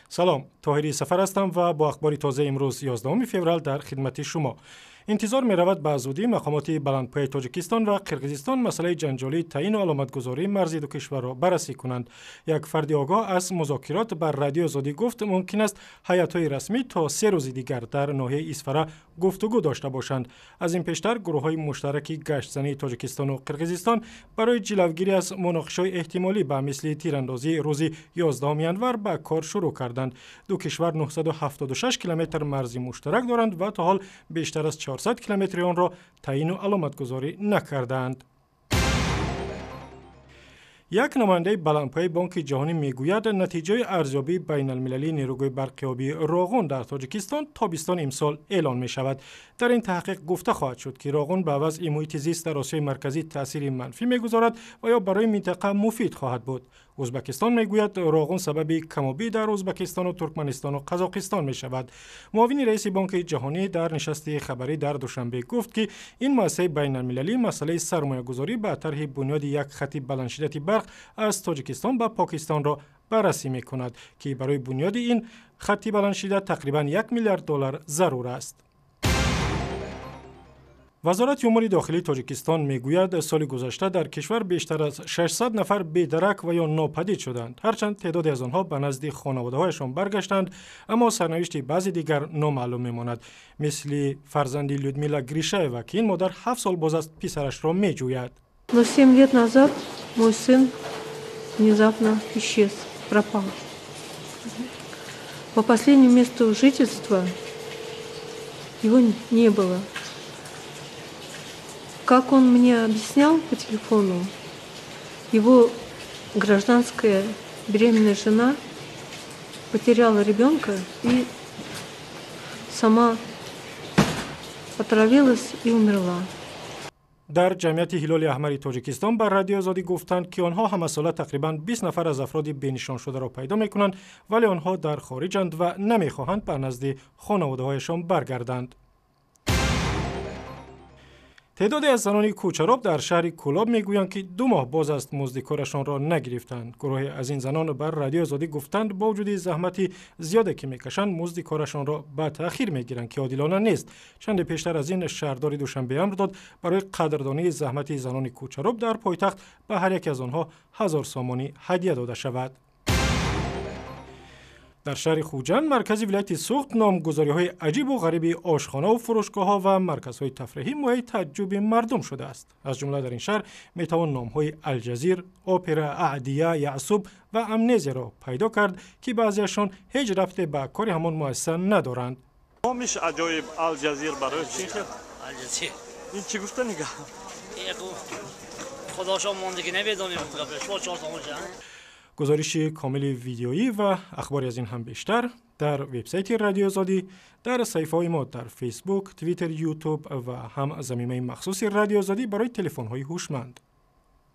Салом, Тоҳири Сафар ҳастам ва бо ахбори тозаи имрӯз, 11 феврал, дар хидмати шумо. Интизор меравад, ба зудӣ мақомоти баландпояи Тоҷикистон ва Қирғизистон масъалаи ҷанҷолии таъину аломатгузории марзи ду кишварро баррасӣ кунанд. Як фарди огоҳ аз музокирот бар Радиои Озодӣ гуфт, мумкин аст ҳайатҳои расмӣ то 3 рӯзи дигар дар ноҳияи Исфара гуфтугӯ дошта бошанд. Аз ин пештар гурӯҳҳои муштараки гаштзании Тоҷикистону Қирғизистон барои ҷилавгирӣ аз муноқишаҳои эҳтимолӣ ба мисли тирандозии рӯзи 11 январ ба кор шурӯъ карданд. Ду кишвар 976 километр марзи муштарак доранд ва то ҳол бештар аз 400 километри онро таъину аломатгузорӣ накардаанд. Як намояндаи баландпояи Бонки Ҷаҳонӣ мегӯяд, натиҷаи арзёбии байналмилалии нерӯгоҳи барқи обии Роғун дар Тоҷикистон тобистони имсол эълон мешавад. Дар ин таҳқиқ гуфта хоҳад шуд, ки Роғун ба вазъи муҳити зист дар Осиёи Марказӣ таъсири манфӣ мегузорад ва ё барои минтақа муфид хоҳад буд. Ӯзбекистон мегӯяд, Роғун сабаби камобӣ дар Ӯзбекистону Туркманистону Қазоқистон мешавад. Муовини раиси Бонки Ҷаҳонӣ дар нишасти хабарӣ дар Душанбе гуфт, ки ин муассисаи байналмилалӣ масъалаи сармоягузорӣ ба тарҳи бунёди як хати баландшиддати барқ аз Тоҷикистон ба Покистонро баррасӣ мекунад, ки барои бунёди ин хати баландшиддат тақрибан 1 миллиард доллар зарур аст. Вазорати умури дохилии Тоҷикистон мегӯяд, соли гузашта дар кишвар бештар аз 600 нафар бедарак ва ё нопадид шуданд. Ҳарчанд теъдоде аз онҳо ба назди хонаводаҳояшон баргаштанд, аммо сарнавишти баъзе дигар номаълум мемонад, мисли фарзанди Людмила Гришаева, ки ин модар 7 сол боз аст писарашро меҷӯяд. Но 7 лет назад мой сын внезапно исчез, пропал. По последнему месту жительства его не было. Как он мне объяснял по телефону, его гражданская беременная жена потеряла ребенка и сама отравилась и умерла. Дар Ҷамъияти Ҳилоли Аҳмари Тоҷикистон ба Радиои Озодӣ гуфтанд, ки онҳо ҳамасола тақрибан 20 нафар аз афроди бенишоншударо пайдо мекунанд, вале онҳо дар хориҷанд ва намехоҳанд ба назди хонаводаҳояшон баргарданд. Теъдоде аз занони кӯчароб дар шаҳри Кӯлоб мегӯянд, ки 2 моҳ боз аст музди корашонро нагирифтанд. Гурӯҳе аз ин занон бар Радиои Озодӣ гуфтанд, бо вуҷуди заҳмати зиёде ки мекашанд, музди корашонро ба таъхир мегиранд, ки одилона нест. Чанде пештар аз ин шаҳрдори Душанбе амр дод, барои қадрдонии заҳмати занони кӯчароб дар пойтахт ба ҳар яке аз онҳо 1000 сомонӣ ҳадя дода шавад. Дар шаҳри Хуҷанд, маркази вилояти Суғд, номгузориҳои аҷибу ғариби ошхонаву фурӯшгоҳҳо ва марказҳои тафриҳӣ мояи тааҷҷуби мардум шудааст. Аз ҷумла дар ин шаҳр метавон номҳои Алҷазир, Опера, Аъдия, Яъсуб ва Амнезияро пайдо кард, ки баъзеашон ҳеҷ рабте ба кори ҳамон муассиса надоранд. Номиш аҷоиб, Алҷазир, барои чӣ хел? Ин чӣ гуфта нигаҳ? Худошон мондагӣ намедонем. Шумо чор томоша. Гузориши комили видеоӣ ва ахбори аз ин ҳам бештар дар вебсайти Радиои Озодӣ, дар саҳифаҳои мо дар Фейсбук, Твиттер, Ютуб ва ҳам замимаи махсуси Радиои Озодӣ барои телефонҳои ҳушманд.